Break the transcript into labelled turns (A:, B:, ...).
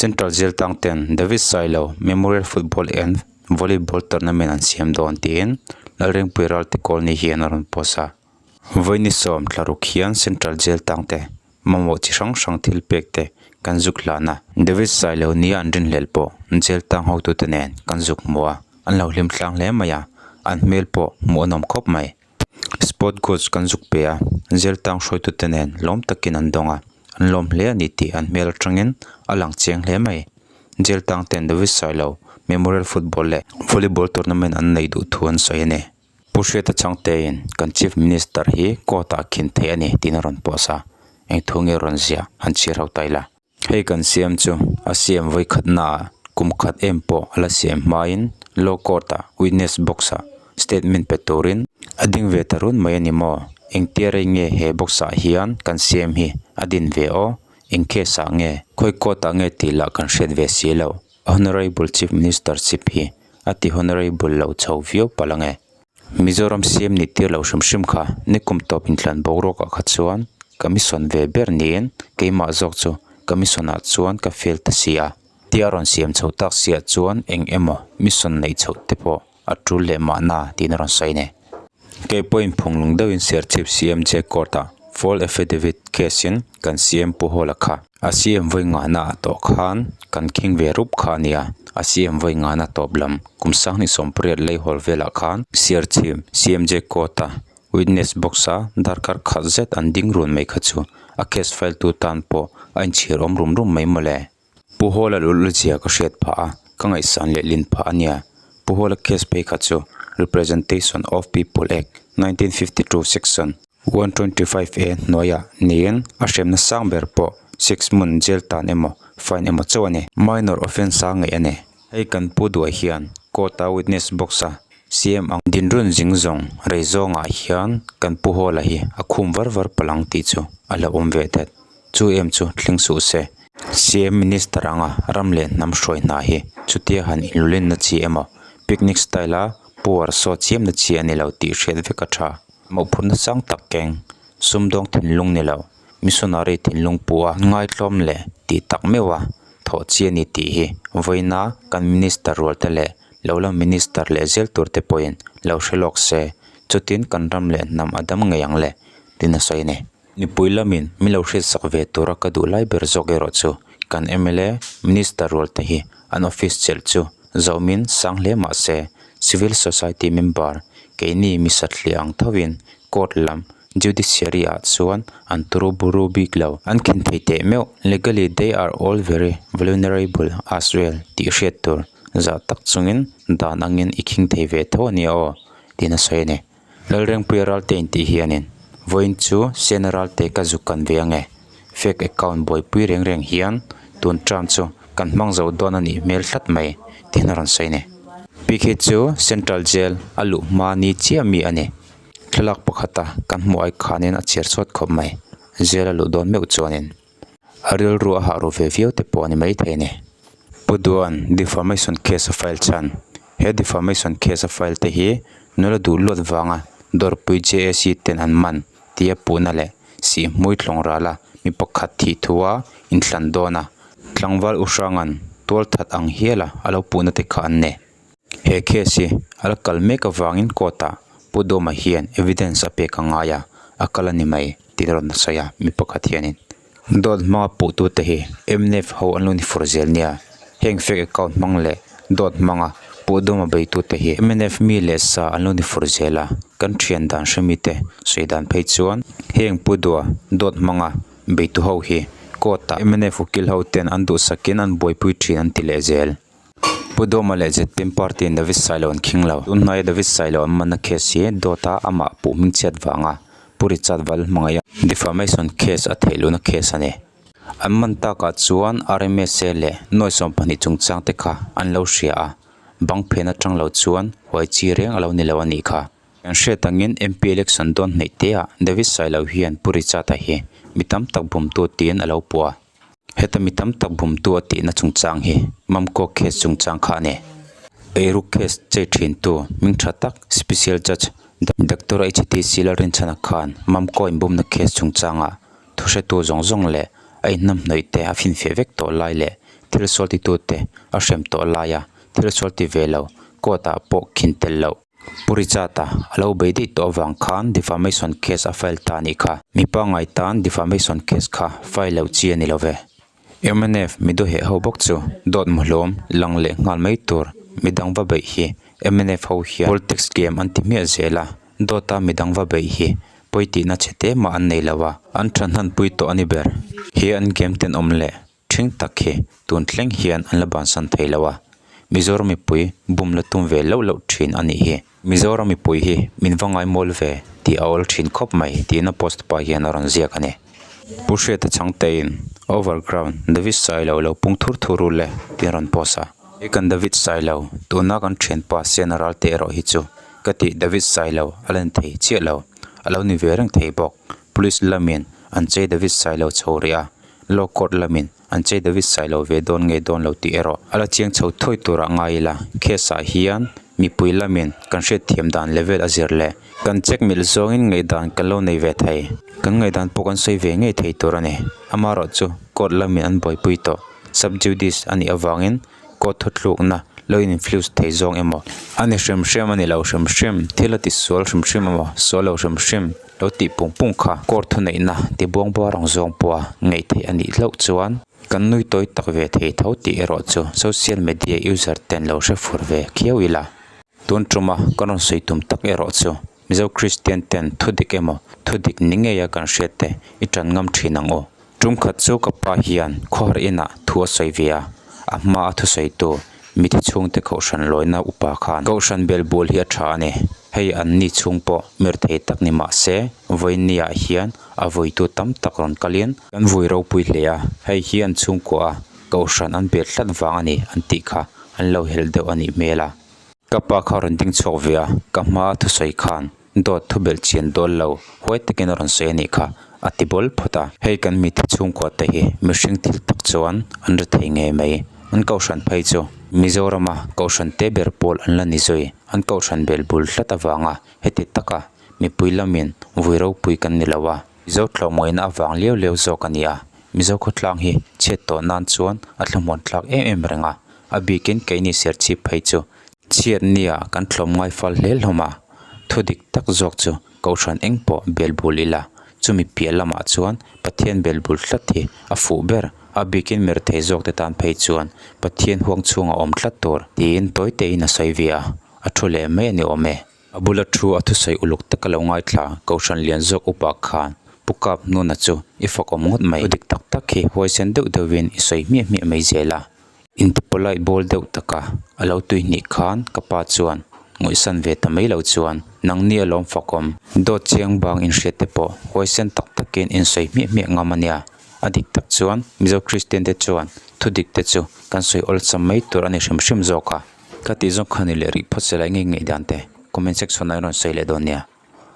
A: Central Jail tang ten David Sailo Memorial Football and Volleyball Tournament an siam dawn tiin Lalrengpui Ralte Colony hian a rawn post a. Vawiini sawm thlaruk hian Central Jail tang te mamawh chi hrang hrang thil pek te kan zuk hlan a. David Sailo nia an rinhlelh pawh Jail tang hotute nen kan zuk hmu a, an lo hlim tlang hle mai a, an hmel pawh hmuh a nawm khawp mai. Sport goods kan zuk pe a, Jail tang hruaitute nen lawm takin an dawng a, an lawm hle a ni tih an hmel atangin a lang chiang hle mai. Jail tang ten David Sailo Memorial Football leh Volleyball Tournament an neih duh thu an sawi a ni. Pu Hriata Changtein kan Chief Minister hi court ah khin theih a ni tiin a rawn post a, eng thu nge rawn ziah han chhir ho ta ila. Hei kan siam chu a siam vawikhatna ah kum khat em pawh a la siam hmain Law Court ah witness box ah statement pe turin a ding ve ta run mai a ni maw? Engtia rei nge he box ah hian kan siam hi a din ve aw? Eng case ah nge? Khawi court ah nge tih lah kan hriat ve si lo. Honourable Chief Minister chip hi a ti honourable lo chho viau palh ange. Mizoram CM ni tir lo hrim hrim kha nikum tawp inthlan boruak ah kha chuan ka mission ve ber niin keimah zawk chu ka mission ah chuan ka fail ta si a. Tia rawn siam chho tak siah chuan eng emaw mission neih chhoh te pawh a tul leh mahna tiin a rawn sawi a ni. Kei pawhin phunglung deuhin Serchhip CMJ court ah false affidavit case in kan CM Pu Hawla kha a CM vawi ngahna ah tawh khan kan khing ve rup kha a nia, a CM vawi ngahna tawp lam kum sanghnih sawmpariat lei hawl velah khan Serchhip CMJ court a witness box a darkar khat zet an ding run mai kha chu a case file tu tan pawh a inchhir awm rum rum mai mawle. Pu Hawla luhlul zia ka hriat phah a, ka ngaihsan leh lin phah a nia. Pu Hawla case phei kha chu Representation of People Act, 1952 Section 125 A hnuaiah niin a hremna sang ber pawh six month jail tan emaw fine emaw chauh a ni. Minor offence a ngaih a ni. Hei kan pu duai hian court a witness box a CM ang dinrun zing zawng rei zawngah hian kan pu Hawla hi a khum var var palh ang tih chu a hlauhawm ve that. Chu em chu thleng suh se. CM Minister anga ram leh hnam hruai hna hi chutia han inlulinna chi emaw picnic style a puar saw chiamna chi a ni lo tih hriat vek a tha. Mawhphurhna sang tak keng, sumdawng thinlung ni lo, missionary thinlung pu a ngaitlawm leh tih tak meuh a thawh chi a ni tih hi vawiina kan Minister rual te leh lo la Minister leh zel tur te pawhin lo hre lawk se, chutin kan ram leh hnam a dam ngei ang le tiin a sawi a ni. Mipui lamin min lo hriatsak ve tura ka duh lai ber zawk erawh chu kan mla Minister rual te hi an office chelh chu zawmin sang hle mah se Civil Society member keini mi satliah ang thovin court lam Judiciary ah chuan an turu buru bik lo. An khin thei teh meuh legally they are all very vulnerable as well tih hriat tur zah tak chungin dan angin i khing thei ve tho a nia aw tiin a sawi a ni. Lalrengpuia Ralte intih hianin vawiin chu Sena Ralte ka zuk kan ve ange. Fake account buaipui reng reng hian tun term chu kan hmang zo dawn a nih hmel tlat mai tiin a rawn sawi a ni. Pic hi chu Central Jail a luh hma ni chiah mi a ni. Thlalak pakhata kan hmuh ai khanin a chhiar chhuat khawp mai. Jail a luh dawn meuh chuanin a rilru a hah ru ve viau te pawh a ni maithei a ni. Pu Duan defamation case a file chhan He defamation case a file te hi nula duh luat vanga dawrpui JAC ten an man tia puhna leh sihhmui tlawng rala mi pakhat thih thua inthlan dawn a, tlangval u hranga'n tual that ang hiala a lo puhna te kha an nei. He case hi a la kal mek avangin court ah Pu Dawma hian evidence a pek a ngai a, a kal a ni mai tih a rawn sawi a mi pakhat hianin. Dawt hmanga puhtute hi mnf ho an lo ni fur zel nia, heng fake account hmang leh dawt hmanga puhdawma beitute hi mnf mi leh sa an lo ni fur zel a, kan thian dan hre mite sawi dan phei chuan heng pu dua dawt hmanga beitu ho hi court ah mnf ukil ho ten an duhsakin an buaipui thin an ti leh zel. Pu Dawma leh zpm party in David Sailo an khing lo. Tun hnuaia David Sailo an manna case hi dawta amah puh hmingchhiat vanga Pu Richard Val hmangaih a defamation case a theih luhna case a ni. An man takah chuan RMSA leh nuai 12 chungchang te kha an lo hria a, bang phen atang lo chuan huai chi reng a lo ni lo a nih kha. Kan hriat angin MP election dawn hnaih te ah David Sailo hian Pu Richard-a hi mi tam tak bumtu tiin a lo puh a. Heta mi tam tak bumtu a tihna chungchang hi Mamco case chungchang kha a ni. Eiruk case chei thintu hming tha tak Special Judge Doctor HTC Lalrinchhana khan Mamco inbumna case chungchangah thuhretu zawng zawng leh a inhnamhnawih te a finfiah vek tawh lai leh thil sual titute a hrem tawh laia thil sual ti ve lo court ah pawh khin tel loh. Pu Richard-a a lo bei daih tawh avang khan defamation case a file ta a nih kha. Mi pangngai tan defamation case kha file loh chi a ni lo ve. Mnf miduheh ho bawk chu dawt muhlawm lang leh nghal mai tur midang va beih hi mnf ho hian politics game an ti hmiah zel a, dawta midang va beih hi pawi tihna chhe te mah an nei lo a, an tha hnanpui tawh a ni ber. He an game tenawm leh Ṭhing tak hi tun thleng hian an la bansan thei lo a, Mizoram mipui bum la tum ve loh loh ṭhin a nih hi. Mizoram mipui hi min va ngaimawl ve tih a awl ṭhin khawp mai tiin a post pa hian a rawn ziak a ni. Pu Hriata Changtein Overground David Sailo lo pung thur thur u le tiin a rawn post a. He kan David Sailo, tuna kan ṭhianpa Sena Ralte erawh hi chu ka tih David Sailo a len thei chiah lo, a lo ni ve reng thei bawk. Police lamin an chei David Sailo chho rih a, Law Court lamin an chei David Sailo ve dawn nge dawn lo tih erawh a la chiang chho thawi turah ngai ila, case ah hian mipui lamin kan hriatthiam dan level a zir leh kan check milh zawngin ngaihdan kan lo nei ve thei. Kan ngaihdan pawh kan sawi ve ngei thei tur a ni. Amaherawh chu court lamin an buaipui tawh sub judice a nih avangin court thuthlukna lo in influence thei zawng emaw a ni hrim hrim a ni lo hrim hrim, thil a ti sual hrim hrim emaw sual lo hrim hrim lo tih pung pung kha court thuneihna ti buang buar ang zawng pawha ngaih theih a nih hlauh chuan kan nui tawi tak ve thei tho tih erawh chu social media user ten lo hre fur ve khiau ila. Tun tuma ka rawn sawi tum tak erawh chu Mizo Kristian ten thu dik emaw thu dik ni ngeia kan hriat te i tan ngam thin ang aw. Tum khat chu ka pa hian khawhar inah thu a sawi ve a, a hma a thusawitu mithi chhungte kohhran lawina upa khan kohhran bel bul hi a tha a ni. Hei an ni chhung pawh mir thei tak ni mah se vawiinniah hian a vawitu tam tak rawn kalin kan vui ropui hle a, hei hi an chhungkua a kohhran an bel tlat vang a ni an tih kha an lo helh deuh a nih hmel a. Ka pa kha rawn ding chhuak ve a, ka hma a thusawi khan dawt thu belh chian dawl lo huai takin a rawn sawi a nih kha, a ti bawl phawt a. Hei kan mitthi chhungkua te hi mihring thil tak chuan an ri thei ngei mai. An kohhran phei chu Mizorama kohhran te ber pawl an la ni zui. An kohhran bel bul hlat avanga heti taka mipui lamin vui ropui kan ni lo a. Mizo tlawmngawihna avang liau liau zawk a ni a, Mizo khawtlang hi chhiat tawh nan chuan a thlahmuan tlak em em reng a, a bikin keini serchhip phei chu chhiat nia kan tlawm ngai fal hle hlawm a, thu dik tak zawk chu Kohhran eng pawh bel bul ila, chumi piah lamah chuan Pathian bel bul tlat hi a fuh ber, a bikin mirthei zawk te tan phei chuan Pathian huang chhungah awm tlat tur tiin tawi tein a sawi ve a, a thu leh mai a ni awm e. A bula thu a thusawi uluk taka lo ngaithla Kohhran lian zawk upa khan Pu Kap Nuna chu i fakawm ngawt mai. Thu dik tak tak hi huaisen deuh deuhin i sawi hmiah hmiah mai zel a. Inti polite bawl deuh taka a lo tui hnih khan ka pa chuan ngawihsan ve ta mai lo chuan nangni alawm fakawm. Dawt chiang bang inhriat te pawh huaisen tak takin in sawi hmiah hmiah ngam a nia. A dik tak chuan Mizo Kristian te chuan thu dik te chu kan sawi awlsam mai tur a ni hrim hrim zawk a. Ka tih zawng kha ni leh rih phawt se lai ngei ngei dan te comment section ah i rawn sawi leh dawn nia.